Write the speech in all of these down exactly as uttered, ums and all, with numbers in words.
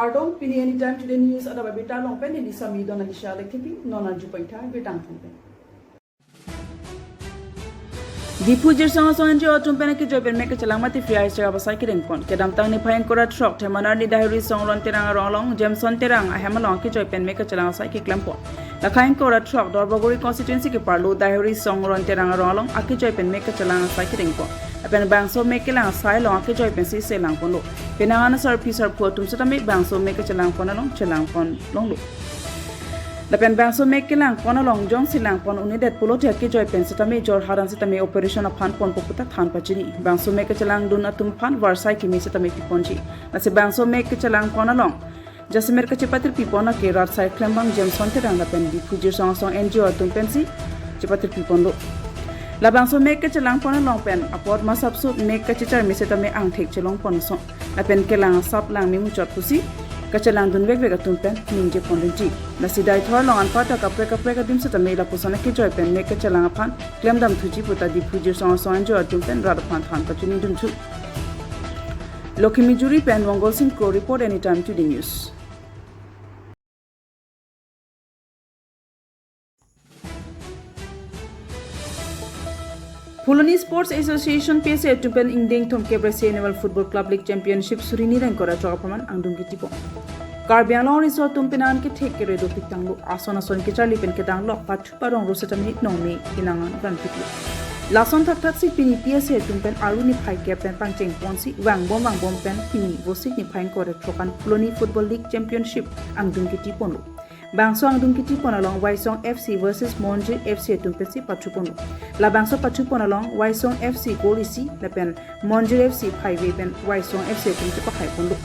Kardom, pini Anytime Today News adap abirta along pen neli Sami Donalisha Lekthepi, non arju paitha birta angthong pen. Diphu Jirsong Asong N G O atum pen akejoi pen mek kachelang mati free eye checkup asai kedengpon. Kedamtang niphai ingkoi ra throk Themanar ni Dahiri Song Ron Terang arong along Jameson Terang ahem along akejoi pen mek kachelang asai keklempon. Niphai ingkoi ra throk Dorbaguri constituency keparlo Dahiri Song Ron Terang arong along akejoi pen mek kachelang asai kedengpon. Lapen bangso mek kelang asai along akejoi pensi selangponlo. Penang an asarpi sarpo atum setame bangso mek kachelangpon along chelangpon longlo. Lapen bangso mek kelangpon along jongsi langpon un-edet pulote akejoi pen setame Jorhat an setame operation aphan ponpo puta than pachini. Bangso mek kachelangdun atum aphan varsai kimi setame piponji. Lasi bangso mek kachelangpon along jasemet kachepatir pipon ake rat sai klembang Jameson Terang lapen Diphu Jirsong Asong N G O atum pensi chepatir piponlo. Labangso mek kachelangpon along pen apot masapso mek kachecharmi setame angthek chelongpon ason. Lapen kelang asap langme muchot pusi kachelangdun vekvek atum pen ningjepon dunji. Lasi Deithor along anparta kaprek kaprek adim setame lapuson akejoi pen mek kachelang aphan klemdam thuji puta Diphu Jirsong Asong N G O atum pen rat aphan than pachini dunthu. Lokhimijuri pen Wongol Sing Kro report, Anytime Today News. Phuloni Sports Association P S A atum pen ingdeng thomkep ra isi Annual Football Club League Championship suri hini ra ingkoi ra throk apharman angdung ketipon. Karbi Anglong riso atum pen an kethek kere dopik tanglo, ason ason kecharli pen kedang lok pathu parong ro setame nongme kenang an vanpiklo. Lason thakthak si pini P S A atum pen aru niphai kep pen pangchengponsi vangbom vangbom pen pini Vosik niphai ingkoi ra throk an Phuloni Football League Championship angdung ketiponlo. Bangso angdung ketipon along Waisong F C versus Monjir F C atum pensi pathuponlo. Labangso pathupon along Waisong F C goal isi lapen Monjir F C phaive pen Waisong F C atum chepahaiponlo.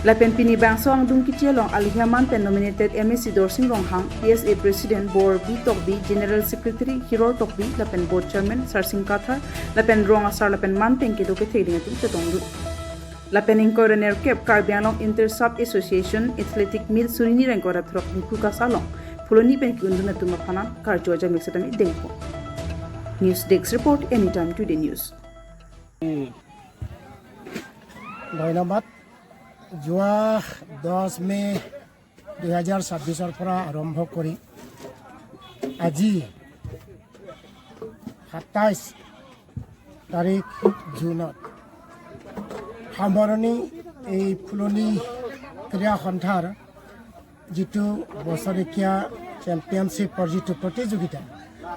Lapen pini bangso angdung keti along alihaman pen nominated M A C Dorsing Ronghang, P S A President Borbi Tokbi, General Secretary Hirol Tokbi, lapen Board Chairman Sarsing Kathar, lapen rong asar lapen man pen kedo ketheding atum chetongdun. Lapen ingkoi ra nerkep Karbi Anglong Inter Sub Association Athletic Meet suri hini ra ingkoi ra throk Diphu Kasa along Phuloni pen ki-undun atum aphan an karju ajamik setame dengpon. News Desk Report, Anytime Today News. ধন্যবাদ। যোৱা দহ মে দুই হাজাৰ ছাব্বিছৰ পৰা আৰম্ভ কৰি আজি সাতাইছ তাৰিখ জুনত সামৰণি এই ফুলনি ক্ৰীড়া সন্থাৰ যিটো বছৰেকীয়া চেম্পিয়নশ্বিপৰ যিটো প্ৰতিযোগিতা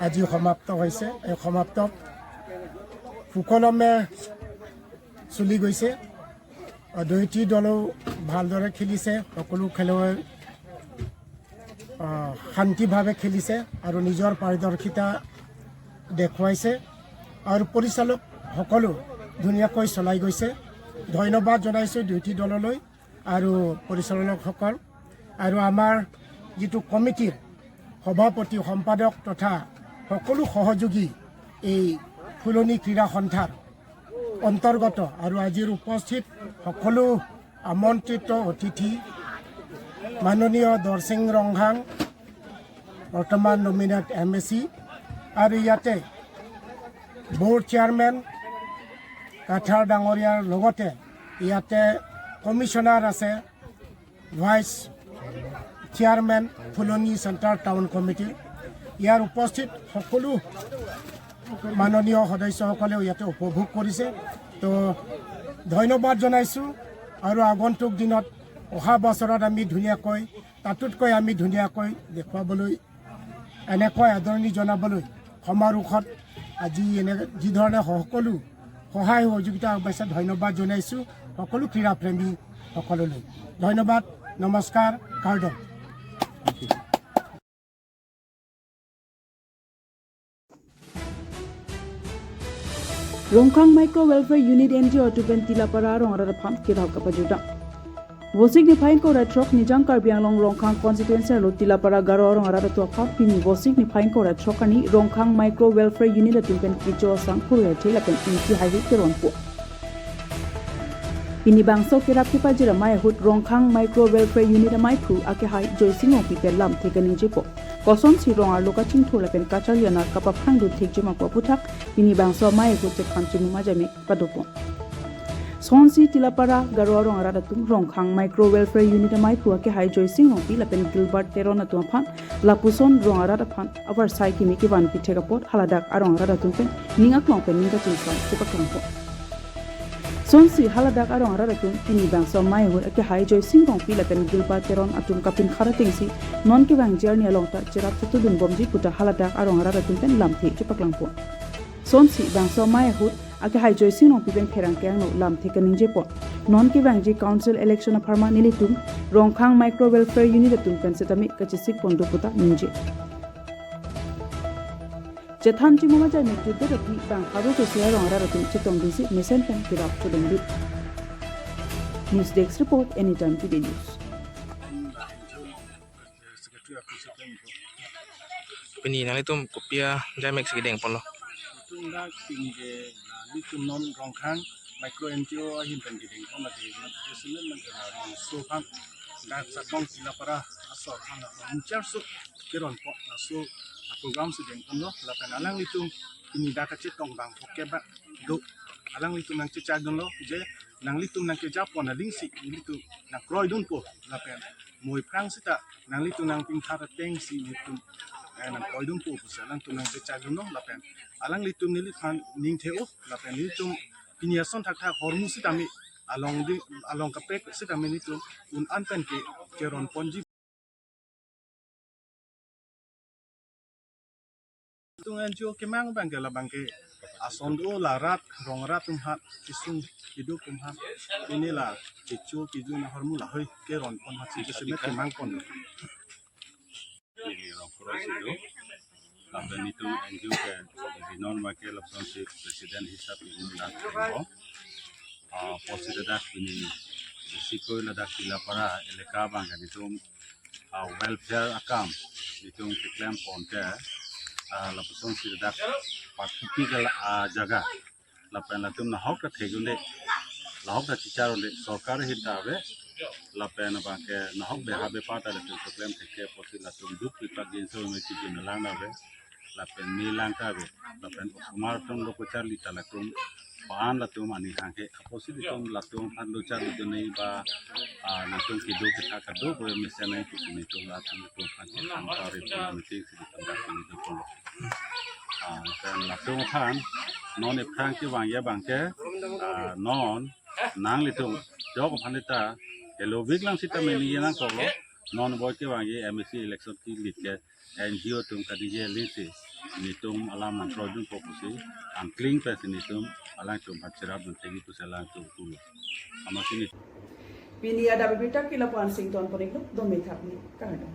আজি সমাপ্ত হৈছে। এই সমাপ্ত সুকলমে চলি গৈছে। দুইটি দলো ভালদৰে খেলিছে, সকলো খেলুৱৈ, আহ, শান্তিভাৱে খেলিছে আৰু নিজৰ পাৰদৰ্শিতা দেখুৱাইছে আৰু পৰিচালক সকলো ধুনীয়াকৈ চলাই গৈছে। ধন্যবাদ জনাইছোঁ দুইটি দললৈ আৰু পৰিচালকসকল আৰু আমাৰ যিটো কমিটিৰ সভাপতি, সম্পাদক তথা সকলো সহযোগী এই ফুলনি ক্ৰীড়া সন্থাৰ অন্তৰ্গত আৰু আজিৰ উপস্থিত সকলো আমন্ত্ৰিত অতিথি, মাননীয় দৰসিং ৰংহাং, বৰ্তমান নমিনেট এম এ চি, আৰু ইয়াতে বৰ্ড চেয়াৰমেন কাথাৰ ডাঙৰীয়াৰ লগতে ইয়াতে কমিশ্যনাৰ আছে, ভাইচ চেয়াৰমেন ফুলনি চেণ্ট্ৰেল টাউন কমিটি, ইয়াৰ উপস্থিত সকলো মাননীয় সদস্যসকলেও ইয়াতে উপভোগ কৰিছে। তো ধন্যবাদ জনাইছোঁ আৰু আগন্তুক দিনত অহা বছৰত আমি ধুনীয়াকৈ, তাতোতকৈ আমি ধুনীয়াকৈ দেখুৱাবলৈ, এনেকৈ আদৰণি জনাবলৈ সমাৰোহত আজি এনে যি ধৰণে সকলো সহায় সহযোগিতা আগবাঢ়িছে, ধন্যবাদ জনাইছোঁ সকলো ক্ৰীড়াপ্ৰেমীসকললৈ। ধন্যবাদ, নমস্কাৰ, কাৰ্ডম। Rongkhang Micro Welfare Unit N G O atum pen Tilapara arong arat aphan kerap kapajutang. Vosik niphai ingkoi ra throk Nijang Karbi Anglong Rongkhang constituency arlo Tilapara Garo arong arat atum aphan pini Vosik niphai ingkoi ra throk arni Rongkhang Micro Welfare Unit atum pen kecho asang purya thela pen ingti haihui keronpo. Pini bangso kerap kepajir amei ahut Rongkhang Micro Welfare Unit amei phu akehai Joysing Rongpi pen lamthe kaningjepo. Kosonsi rong arlo kachingthur lapen kacharli aner kapaphrangdun thekji ma pu aputhak pini bangso amei ahut chephan chimum ajame padopon. Sonsi Tilapara Garo arong arat atum Rongkhang Micro Welfare Unit amei aphu akehai Joysing Rongpi lapen Gilbert Teron atum aphan lapuson rong arat aphan avarsai kimi kevan pithek apot haladak arong arat atum pen ning aklong pen ning kachingson chepaklangpo. Sonsi haladak arong arat atum pini bangso amei ahut akehai Joysing Rongpi lapen Gilbert Teron atum kapinkhat atengsi non kevangji arni along ta cherap chetudun bomji puta haladak arong arat atum pen lamthe chepaklangpo. Sonsi bangso amei ahut akehai Joysing Rongpi pen pherangke angno lamthe kaningjepo. Non kevangji council election apharman nelitum Rongkhang Micro Welfare Unit atum pen setame kachesik pon do puta ningje. Chethan chimum ajai mekjut det aphi bang pharo chosoi arong arat atum chetongdunsi mesen pen kerap chodundet. News Desk Report, Anytime Today News. Pini nanglitum kopi ajai mek si kedeng ponlo? Itum dak pini ke, ah, nelitum non Rongkhang Micro N G O ahin pen kedeng pon, ati na jesulen nang kena Rongso aphan dak Satong Tilapara asor aphan in charge so keron pon laso program si deng ponlo lapen alanglitum pini dak kachetong bang phokep bak do, alanglitum nangchechak dunlo je nanglitum nangkeja pon aling si nelitum nangkroidunpo lapen moi phrang seta nanglitum nangpinkhat atengsi nelitum, eh, nangkroidunpo pusi alangtum nangchechak dunlo lapen alanglitum neliphan ning the-o lapen nelitum pini ason thakthak hormu sitame along di, along kaprek sitame nelitum un an pen ke keron ponji. Itum N G O kemang abang ke labang ke ason do la rat, rong rat atum aphan, kesung keduk atum aphan, pini la kecho kejun ahormu lahei keron pon aphan si kesemet kemang pon. Pini rong kro si do, lapen itum N G O ke, di non abang ke lapuson si president hisap itum dak ke do. Ah, apotsi dak pini sikoi ladak Tilapara elaka abang ke itum, ah, welfare akam itum keklem pon ke, ah, lapuson si dak particular, ah, jaga lapen latum nahok ta thek unde, nahok ta chichar unde, sorkar ahin ta ave, lapen abang ke nahok beha bepar ta latum keklem thek ke apotsi latum duk pipak jinso me chijun lang ta ave, lapen me lang ta ave, lapen osomar atum lo kacharli ta latum pan latum aning hang ke apotsi itum latum aphan lo charli dunde ba, ah, nangtum kedo kethak kado ko mesen nai itum itum latum itum aphan ke thang ta ave pon meeting si itum dak pini do ponlo. Ah, lapen latum aphan non ephrang kevangji abang ke, ah, non nanglitum jok aphan ta helo vik lang sitame ningje nangkoklo, non boi kevangji M A C election ke lit ke N G O atum kaningje aling si nelitum alam nangkroidunpo pusi angkling pensi nelitum alangtum aphan cherap dun thekji pusi alangtum pulo. Amatsi neli. Pini adap abirta ke lapu-an sington pon-iklo, dome thap ni kardom.